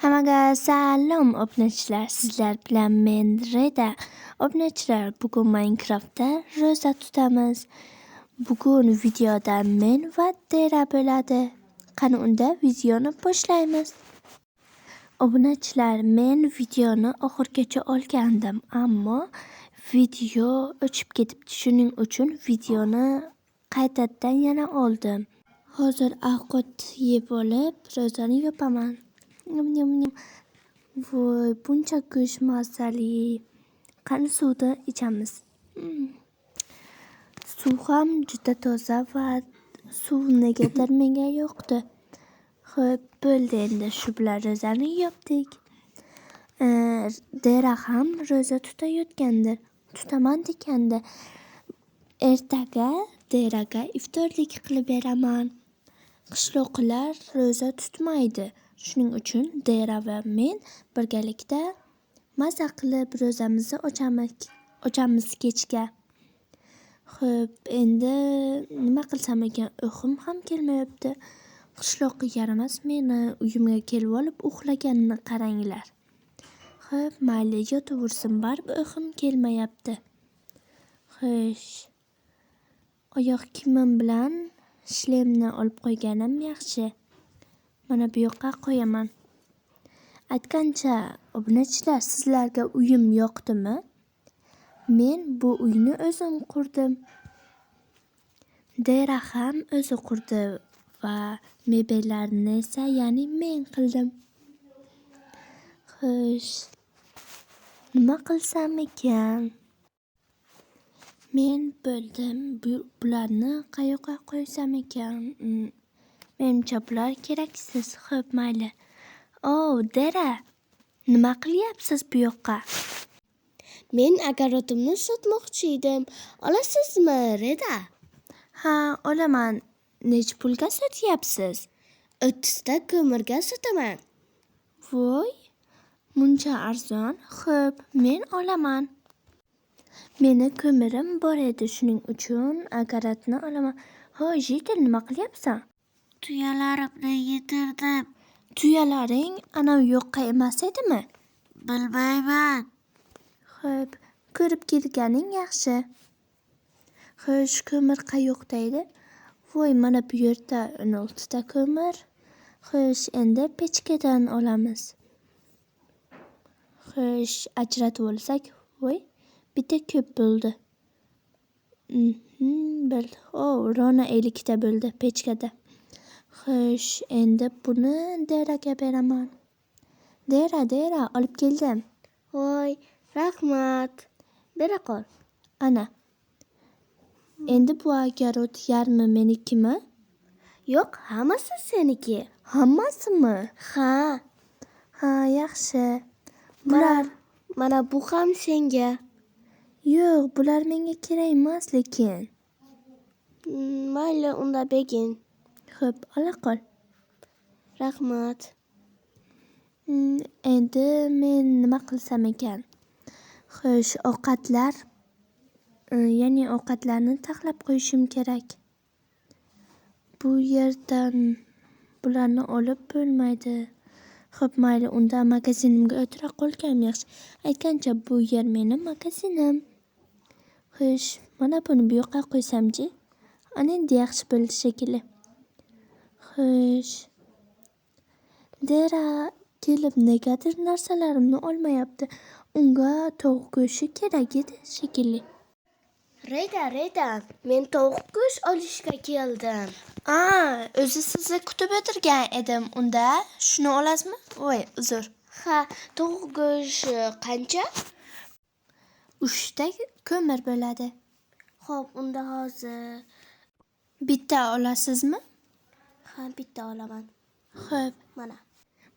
Hammaga salom, obunachilar! Sizlar bilan men, Reda. Obunachilar, bugun Minecraftda ro'za tutamiz. Bugun videoda men va Dera bo'ladi. Qani unda videoni boshlaymiz. Obunachilar, men videoni oxirigacha olgandim, ammo video o'chib ketibdi. Shuning uchun videoni qaytadan yana oldim. Hozir ovqat yeb olib, ro'zani yopaman. Nyam nyam nyam. Voy, buncha go'sht mazali. Qani suvni ichamiz. Suv ham juda toza va suv negadir menga yoqdi. Xo'p, bo'ldi, endi shu bilan ro'zani yopdik. Dera ham ro'za tutayotgandir. Tutaman degandi. Ertaga Deraga iftorlik qilib beraman. Qishloqilar ro'za tutmaydi. Shuning uchun Dera va men birgalikda maza qilib ro'zamizni ochamiz kechga. Xo'p, endi nima qilsam ekan? Uyqum ham kelmayapti. Qishloqqa yaramas meni uyimga kelib olib uxlaganini qaranglar. Xo'p, mayli, yotaversin, baribir uyqum kelmayapti. Xo'sh, oyoq kiyimim bilan shlemni olib qo'yganim yaxshi. Mana bu yoqqa qo'yaman. Aytgancha, obunachilar, sizlarga uyim yoqdimi? Men bu uyni o'zim qurdim. Dera ham o'zi qurdi va mebellarni esa, ya'ni men qildim. Xo'sh, nima qilsam ekan? Men bo'ldim. Bularni qayoqqa qo'ysam ekan? Menimcha bular keraksiz. Xo'p, mayli. O, Dera, nima qilyapsiz bu yoqqa? Men огород imni sotmoqchi edim. Olasizmi, Reda? Ha, olaman. Nechi pulga sotyapsiz? 30 ta ko'mirga sotaman. Voy, muncha arzon. Xo'p, men olaman. Meni ko'mirim bor edi, shuning uchun огород ni olaman. Hoy, житель, nima qilyapsan? Tuyalarimni yedirdim. Tuyalaring anavi yoqqa emas edimi? Bilmayman. Xo'p, ko'rib kelganing yaxshi. Xo'sh, ko'mir qayoqda edi? Voy, mana bu yerda 16 ta ko'mir. Xo'sh, endi pechkadan olamiz. Xo'sh, ajratib olsak, voy, bitta ko'p bo'ldi. Bo'ldi. O, ровно 50 ta bo'ldi pechkada. Xo'sh, endi buni Deraga beraman. Dera, Dera, olib keldim. Voy, rahmat. Bera qol. Ana. Endi bu огород yarmi menikimi? Yo'q, hammasi seniki. Hammasimi? Ha. Ha, yaxshi. Bular Mana bu ham senga. Yo'q, bular menga kerak emas lekin. Mayli, unda begin. Xo'p, ola qol. Rahmat. Endi men nima qilsam ekan? Xo'sh, ovqatlar, ya'ni ovqatlarni taxlab qo'yishim kerak. Bu yerdan bularni olib bo'lmaydi. Xo'p, mayli, unda magazinimga o'tira qolganim yaxshi. Aytgancha, bu yer meni magazinim. Xo'sh, mana buni bu yoqqa qo'ysamchi? Ana endi yaxshi bo'ldi shekilli. Xo'sh. Dera kelib negadir narsalarimni olmayapti. Unga tovuq go'shti kerak edi shekilli. Reda, Reda, men tovuq go'sht olishga keldim. A, o'zi sizni kutib o'tirgan edim. Unda shuni olasizmi? Voy, uzr. Ha, tovuq go'shti qancha? 3 ta ko'mir bo'ladi. Xo'p, unda hozir. Bitta olasizmi? Ha, bitta olaman. Xo'p. Mana.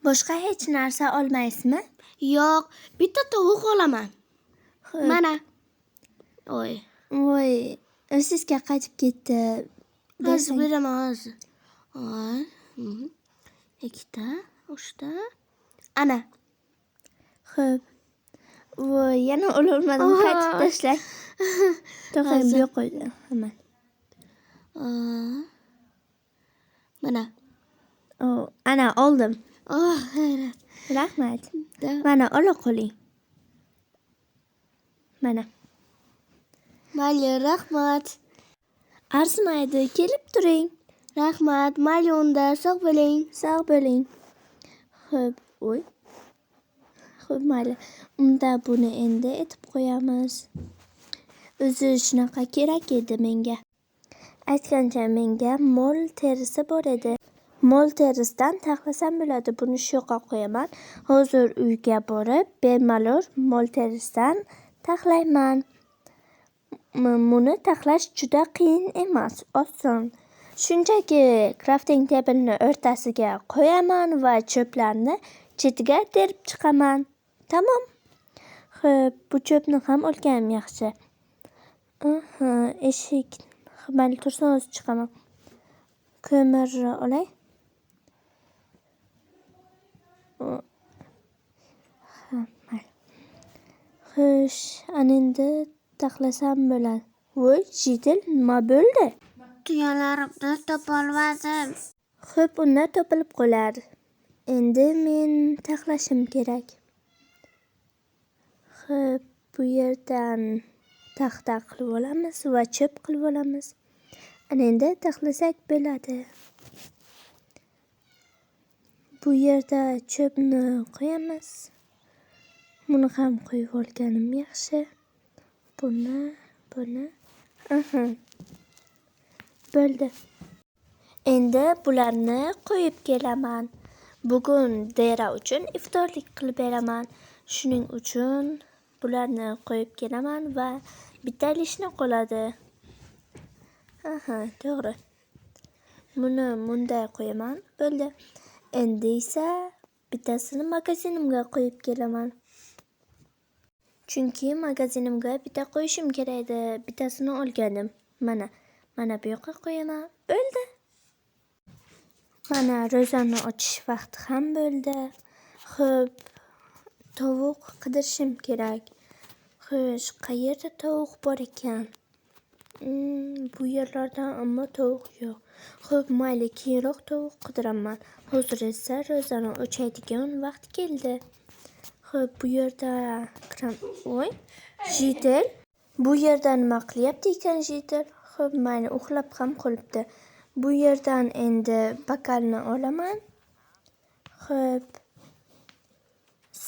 Boshqa hech narsa olmaysizmi? Yo'q, bitta tovuq olaman. Xo'p. Mana. Oy. Voy, o'zizga qaytib ketdi. Hozir Bersang. beraman hozir. Oy. Ikkita, uchta. Ana. Xo'p. Voy, yana ololmadim, qaytib tashlang. To'xtang, bu Hozir. yoqqa qo'ydim. Hemen. Aa. Mana. O, ana oldim. Oh, hayrat. Rahmat. Mana, ola qoling. Mana. Mayli, rahmat. Arzimaydi, kelib turing. Rahmat, mayli unda, sog' bo'ling. Sog' bo'ling. Xo'p, voy. Xo'p, mayli. Unda buni endi etib qo'yamiz. O'zi shunaqa kerak edi menga. Aytgancha, menga mol terisi bor edi. Mol terisidan taxlasam bo'ladi. Buni shu yoqqa qo'yaman. Hozir uyga borib, bemalol mol terisidan taxlayman. Buni taxlash juda qiyin emas, oson. Shunchaki crafting table'ni o'rtasiga qo'yaman va cho'plarni chetiga terib chiqaman. Tamom. Xo'p, bu cho'pni ham olganim yaxshi. Aha, eshik. Xo'p, mayli, tursin, hozir chiqaman. Ko'mir olay. Ha, mayli. Xo'sh, ana endi taxlasam bo'ladi. Voy, житель, nima bo'ldi? Tuyalarimni topolmadim. Xo'p, unda topilib qolar. Endi men taxlashim kerak. Xo'p, bu yerdan taxta qilib olamiz va cho'p qilib olamiz. Ana endi taxlasak bo'ladi. Bu yerda cho'pni qo'yamiz. Buni ham qo'yib olganim yaxshi. Buni, buni. Aha. Bo'ldi. Endi bularni qo'yib kelaman. Bugun Dera uchun iftorlik qilib beraman. Shuning uchun bularni qo'yib kelaman va bitta lishni qoladi. Aha, to'g'ri. Buni bunday qo'yaman. Bo'ldi. Endi esa bittasini magazinimga qo'yib kelaman. Chunki magazinimga bitta qo'yishim kerak edi. Bittasini olgandim. Mana, mana bu yoqqa qo'yaman. Bo'ldi. Mana ro'zani ochish vaqti ham bo'ldi. Xo'p, tovuq qidirishim kerak. Xo'sh, qayerda tovuq bor ekan? Bu yerlarda ammo tovuq yo'q. Xo'p, mayli, keyinroq tovuq qidiraman. Hozir esa ro'zani ochadigan vaqt keldi. Xo'p, bu yerda voy, житель. Bu yerda nima qilyapti ekan житель? Xo'p, mayli, uxlab ham qolibdi. Bu yerdan endi bokalni olaman. Xo'p,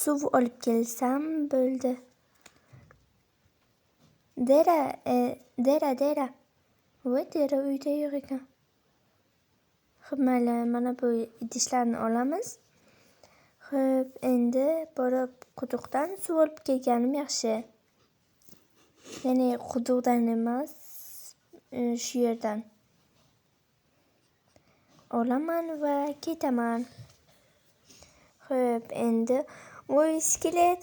suv olib kelsam bo'ldi. Dera, Dera, Dera. Voy, Dera uyda yo'q ekan. Xo'p, mayli, mana bu idishlarni olamiz. Xo'p, endi borib quduqdan suv olib kelganim yaxshi. Ya'ni quduqdan emas, shu yerdan olaman va ketaman. Xo'p, endi voy, skelet.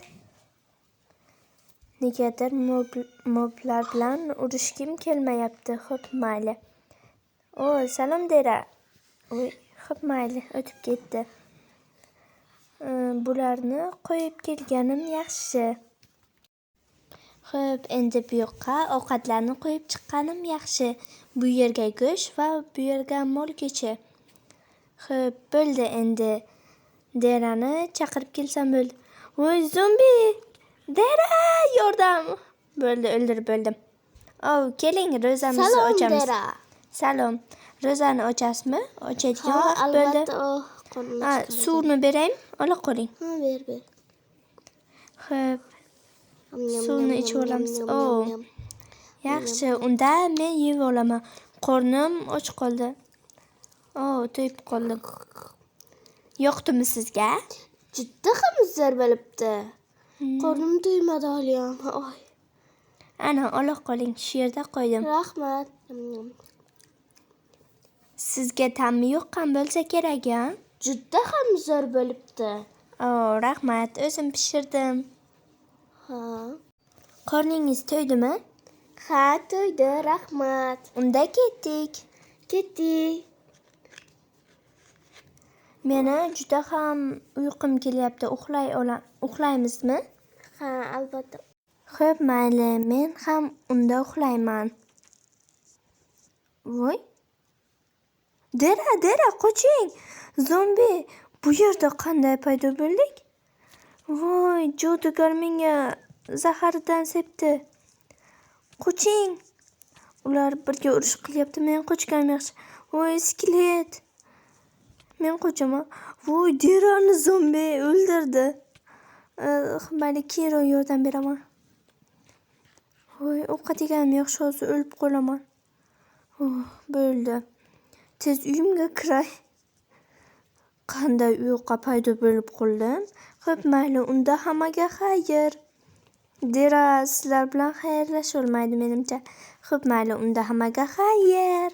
Negadir moblar bilan urushgim kelmayapti. Xo'p, mayli. O, salom Dera. Voy, xo'p, mayli, o'tib ketdi. Bularni qo'yib kelganim yaxshi. Xo'p, endi bu yoqqa ovqatlarni qo'yib chiqqanim yaxshi. Bu yerga go'sht va bu yerga mol go'shti. Xo'p, bo'ldi endi. Derani chaqirib kelsam bo'ldi. Voy, zombi! Dera, yordam! Bo'ldi, o'ldirib bo'ldim. Ov, keling, ro'zamizni Salom, ochamiz. Dera. Salom. Ro'zani ochasizmi? Ochadigan Ha, vaqt bo'ldi. albatta. Oh, qornim Ha, ochib qoldi. suvni beraymi? Ola qoling. Ha, ber, ber. Xo'p, Yam, yam, suvni yam, ichib yam, olamiz. yam, O, yam, yam. yaxshi. Unda men yeb olaman. Qornim och qoldi. O, to'yib qoldim. Yoqdimi sizga? Juda ham zo'r bo'libdi. Qornim to'ymadi haliyam. Oy, Ana, ola qoling. Shu yerda qo'ydim. Rahmat. Yam, yam. Sizga ta'mi yoqqan bo'lsa kerak, a? Juda ham zo'r bo'libdi. O, rahmat. O'zim pishirdim. Ha. Qorningiz to'ydimi? Ha, to'ydi, rahmat. Unda ketdik. Ketdik. Meni juda ham uyqum kelyapti. Uxlay uxlaymizmi? Ha, albatta. Xo'p, mayli, men ham unda uxlayman. Voy. Dera, Dera, qoching. Zombi bu yerda qanday paydo bo'ldik? Voy, jodugar menga zaharidan sepdi. Qoching. Ular birga urush qilyapti. Men qochganim yaxshi. Voy, skelet. Men qochaman. Voy, Derani zombi o'ldirdi. Mayli, keyinroq yordam beraman. Voy, ovqat yeganim yaxshi, hozir o'lib qolaman. Oh, bo'ldi. Tez uyimga kiray. Qanday u yoqqa paydo bo'lib qoldim? Xo'p, mayli, unda hammaga xayr. Dera sizlar bilan xayrlasholmaydi menimcha. Xo'p, mayli, unda hammaga xayr.